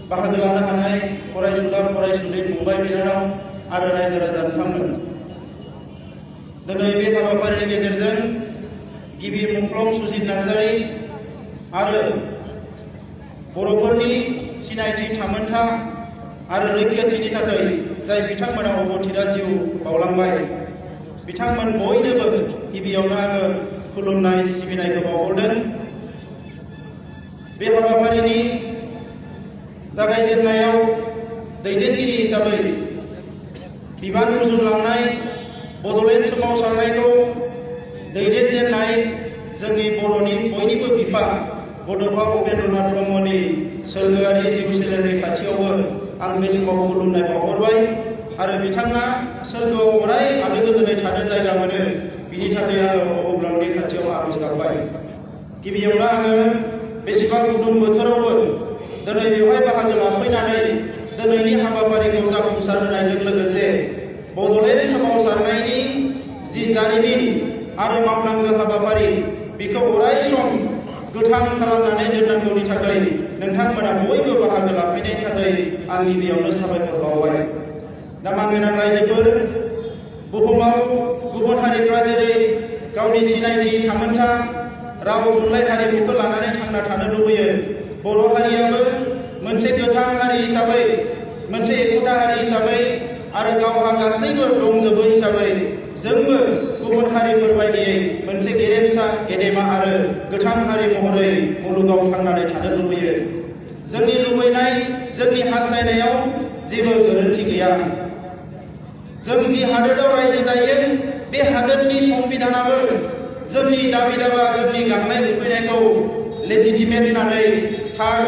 बाहागो लानो हानाय फरायसुला फरायसुलि फंबाय बिनानाव आरो रायजो राजा नोंथांमोन, दिनै बे हाबाफारिनि गेजेरजों गिबि मुंख्लं सुजित नार्जारी आरो बर'फोरनि सिनायथि थामोनथा आरो रैखाथिनि थाखाय जाय बिथांमोना अबथिरा जिउ बावलांबाय, बिथांमोन बयनोबो गिबियावनो आङो खुलुमनाय सिबिनायखौ बावहरदों। बे हाबाफारिनि जागायजेननायाव दैदेनगिरि हिसाबै बिबान रुजुनलांनाय बड'लेण्ड सोमावसारनायखौ दैदेनजेननाय जोंनि बर'नि बयनिबो बिफा बड'फा उपेन्द्रनाथ ब्रह्मनि सोरगोआरि जिउ सोलेरनि खाथियावबो आं बे समाव खुलुमनाय बावहरबाय आरो बिथाङा सोरगोआव अराय आलो गोजोनै थानो जायगा मोनो, बिनि थाखाय आङो अबंलावनि खाथियाव आर'ज गाबबाय। गिबियावनो आङो बेसेबां गुदुं बोथोरावबो दिनै बेवहाय बाहागो लाफैनानै दिनैनि हाबाफारिखौ जाफुंसार होनायजों लोगोसे बड'लेण्ड सोमावसारनायनि जि जारिमिन आरो मावनांगौ हाबाफारि बेखौ अराय सम गोथां खालामनानै दोननांगौनि थाखाय नोंथांमोना बयबो बाहागो लाफैनायनि थाखाय आं गिबियावनो साबायखर बावबाय। दा मानगोनां रायजोफोर, बुहुमाव गुबुन हारिफ्रा जेरै गावनि सिनायथि थामोनथा राव थुनलाइ हारिमुखौ लानानै थांना थानो लुबैयो, बर' हारियाबो मोनसे गोथां हारि हिसाबै, मोनसे एखुथा हारि हिसाबै आरो गावहा गासैबो दंजोबो हिसाबै जोंबो गुबुन हारिफोर बायदियै मोनसे गेरेमसा गेदेमा आरो गोथां हारि महरै मुलुगाव थांनानै थानो लुबैयो। जोंनि लुबैनाय, जोंनि हास्थायनायाव जेबो गोरोन्थि गैया। जों जि हादोराव रायजो जायो, बे हादोरनि संबिधानाबो जोंनि दाबि दाबा, जोंनि गांनाय उखैनायखौ लेजिटिमेट होननानै, थार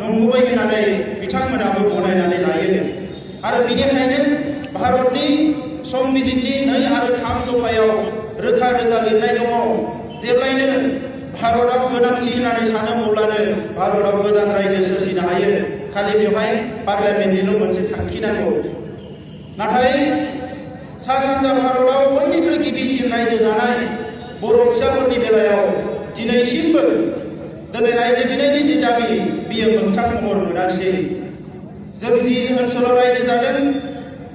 नंगुबै होननानै बिथांमोनाबो गनायनानै लायो आरो बेनिखायनो भारतनि संबिजिरनि 2 आरो 3 दफायाव रोखा रोखा लिरनाय दङ, जेब्लायनो भारतआव गोनांथि होननानै सानो अब्लानो भारतआव गोदान रायजो सोरजिनो हायो, खालि बेवहाय पार्लियामेन्टनिल' मोनसे थांखि नांगौ। नाथाय सा सानजा भारतआव बयनिख्रुइ गिबिसिन रायजो जानाय बर' फिसाफोरनि बेलायाव दिनैसिमबो दिनै रायजो बिनायनि जि दाबि बियो मोगथां महर मोनाखिसै। जों जि ओनसोलाव रायजो जादों,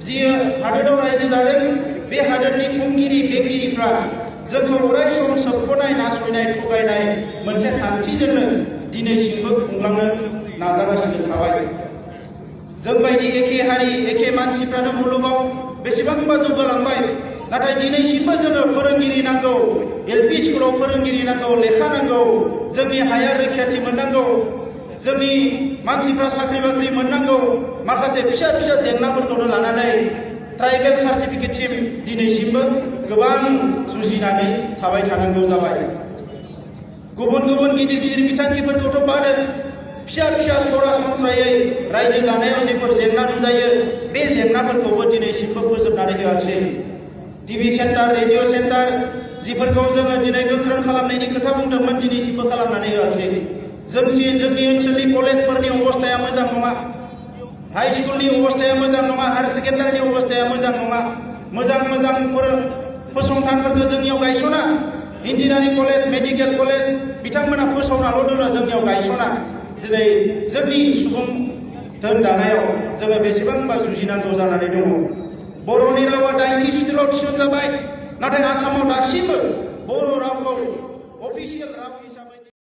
जि हादोराव रायजो जादों, बे हादोरनि खुंगिरि बेंगिरिफ्रा जोंखौ अराय सम सोबख'नाय, नासयनाय, थगायनाय मोनसे खान्थिजोंनो दिनैसिमबो खुंलांनो नाजागासिनो थाबाय। जों बायदि एखे हारि, एखे मानसिफ्रानो मुलुगाव बेसेबांबा जौगालांबाय, नाथाय दिनैसिमबो जोङो फोरोंगिरि नांगौ, एलपि स्कुलाव फोरोंगिरि नांगौ, लेखा नांगौ, जोंनि हाया रैखाथि मोननांगौ, जोंनि मानसिफ्रा साख्रि बाख्रि मोननांगौ, माखासे फिसा फिसा जेंनाफोरखौनो लानानै ट्राइबेल सार्टिफिकेटसिम दिनैसिमबो गोबां जुजिनानै थाबाय थानांगौ जाबाय। गुबुन गुबुन गिदिर गिदिर बिथांखिफोरखौथ' बादो, फिसा फिसा सरासनस्रायै रायजो जानायाव जेफोर जेंना नुजायो, बे जेंनाफोरखौबो दिनैसिमबो फोजोबनानै होआखिसै। टिभि सेन्टार, रेडिअ सेन्टार जिफोरखौ जोङो दिनै गोख्रों खालामनायनि खोथा बुंदोंमोन, दिनैसिमबो खालामनानै होआखिसै। जोंनि ओनसोलनि कलेजफोरनि अबस्थाया मोजां नङा, हाई स्कुलनि अबस्थाया मोजां नङा, हायार सेकेन्डारिनि अबस्थाया मोजां नङा, मोजां मोजां फसंथानफोरखौ जोंनियाव गायसना, इन्जिनियारिं कलेज, मेडिकेल कलेज बिथांमोना फोसावनाल' दोनो, जोंनियाव गायसना। दिनै जोंनि सुबुं धोन दानायाव जोङो बेसेबांबा जुजिनांगौ जानानै दङ। बर'नि रावा 90 स्कुलाव थिसनजाबाय, नाथाय आसामाव दासिमबो बर' रावखौ अफिसियेल राव